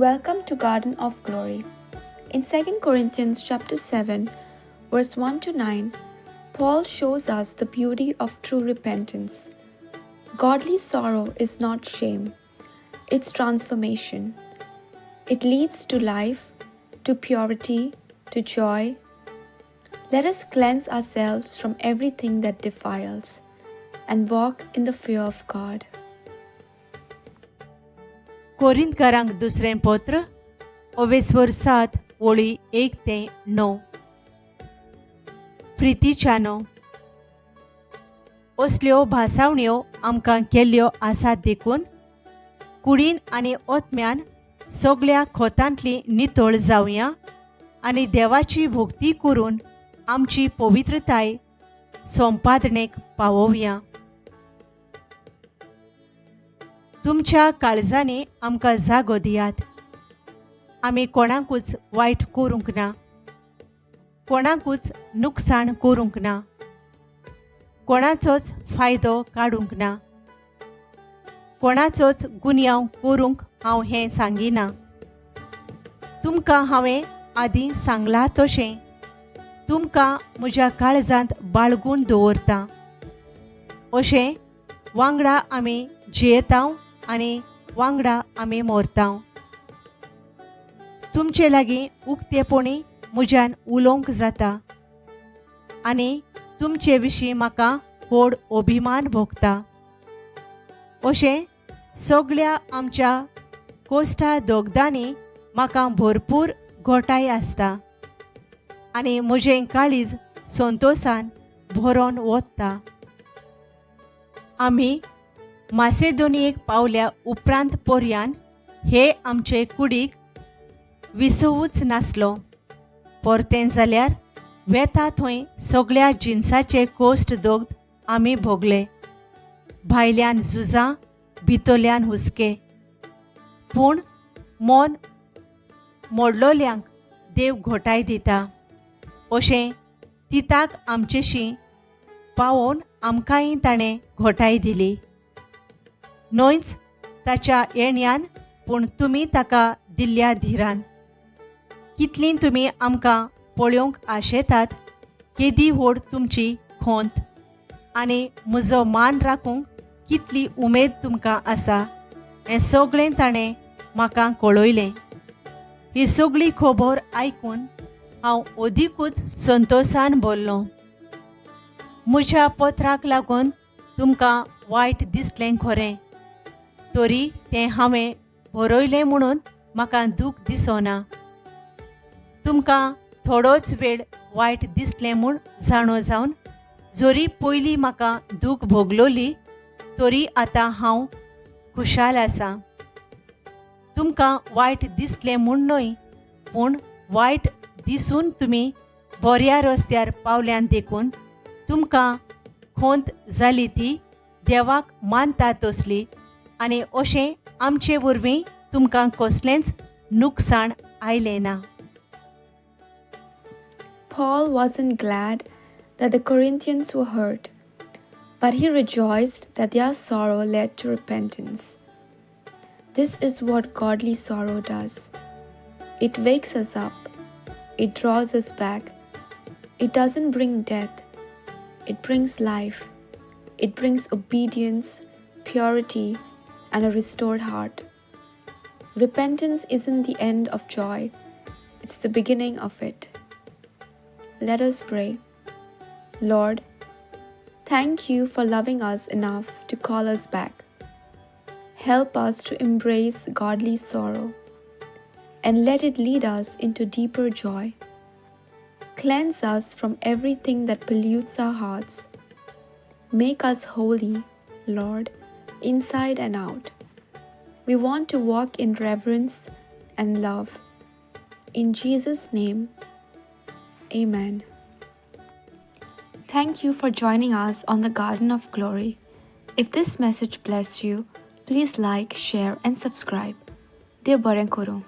Welcome to Garden of Glory. In 2 Corinthians chapter 7, verse 1 to 9, Paul shows us the beauty of true repentance. Godly sorrow is not shame, it's transformation. It leads to life, to purity, to joy. Let us cleanse ourselves from everything that defiles and walk in the fear of God. कोरिंतकारांक दुसरें पत्र ओवेस्वर 7 ओळी 1 ते 9. प्रितीच्यानो, असल्यो भासावण्यो आमकां केल्ल्यो आसात देखून कुडीन आनी ओतम्यान सगळ्या खोतांतली नितळ जावया आनी देवाची भक्ती करून आमची पवित्रताय संपादनेक पावोवया. तुमच्या काळजांनी आमकां जागो दियात. आमी कोणाकूच वायट करूंक ना, कोणाकूच नुकसाण करूंक ना, कोणाचोच फायदो काडूंक ना, कोणाचोच गुन्यांव करूंक हांव हें सांगिना. तुमकां हांवें आदीं सांगलां तशें तुमकां म्हज्या काळजांत बाळगून दवरता. अशें वांगडा आमी जियेता आनी वांगडा आमी मोरता. तुमचे लागीं उक्तेपणी म्हज्यान उलोवंक जाता आनी तुमचे विशीं म्हाका व्हड अभिमान भोगता. अशें सगळ्या आमच्या कोश्टा दोगदांनी म्हाका भरपूर घोटाय आसता आनी म्हजें काळीज संतोसान भरोन वता. आमी मासेदोनियेक पावल्या उपरांत पर्यान हे आमचे कुडीक विसवूच नासलो. परतें जाल्यार वेता थंय सगळ्या जिनसाचे कोश्ट दोग्ध आमी भोगले. भायल्यान झुजां, भितरल्यान हुस्के. पूण मन मोडलोल्यांक देव घोटाय दिता. अशें तिताक आमचेशी पावोवन आमकांय ताणें घोटाय दिली. न्हयच ताच्या येण्यान, पूण तुमी ताका दिल्ल्या धिरान. कितलीं तुमी आमकां पळोवंक आशेतात, केदी व्हड तुमची खोंत आनी म्हजो मान राखूंक कितली उमेद तुमकां आसा हें सगळें ताणें म्हाका कळयलें. ही सगळी खबर आयकून हांव अदिकूच संतोसान भरलो. म्हज्या पत्राक लागून तुमकां वायट दिसलें खरें, तरी तें हांवें बरयलें म्हणून म्हाका दूख दिसना. तुमकां थोडोच वेळ वायट दिसलें म्हूण जाणो जावन जरी पयलीं म्हाका दूख भोगलोली तरी आतां हांव खुशाल आसा. तुमकां वायट दिसलें म्हूण न्हय, पूण वायट दिसून तुमी बऱ्या रस्त्यार पावल्यान देखून तुमकां खोंत जाली ती देवाक मानता तसली आनी अशें आमचे वरवीं तुमकां कसलेंच नुकसाण आयलें ना. Paul wasn't glad that the Corinthians were hurt, but he rejoiced that their sorrow led to repentance. This is what godly sorrow does. It wakes us up. It draws us back. It doesn't bring death. It brings life. It brings obedience, purity, and a restored heart. Repentance isn't the end of joy, it's the beginning of it. Let us pray. Lord, thank you for loving us enough to call us back. Help us to embrace godly sorrow and let it lead us into deeper joy. Cleanse us from everything that pollutes our hearts. Make us holy, Lord, inside and out. We want to walk in reverence and love. In Jesus' name, amen. Thank you for joining us on the Garden of Glory. If this message blessed you, please like, share, and subscribe. देव बरें करूं.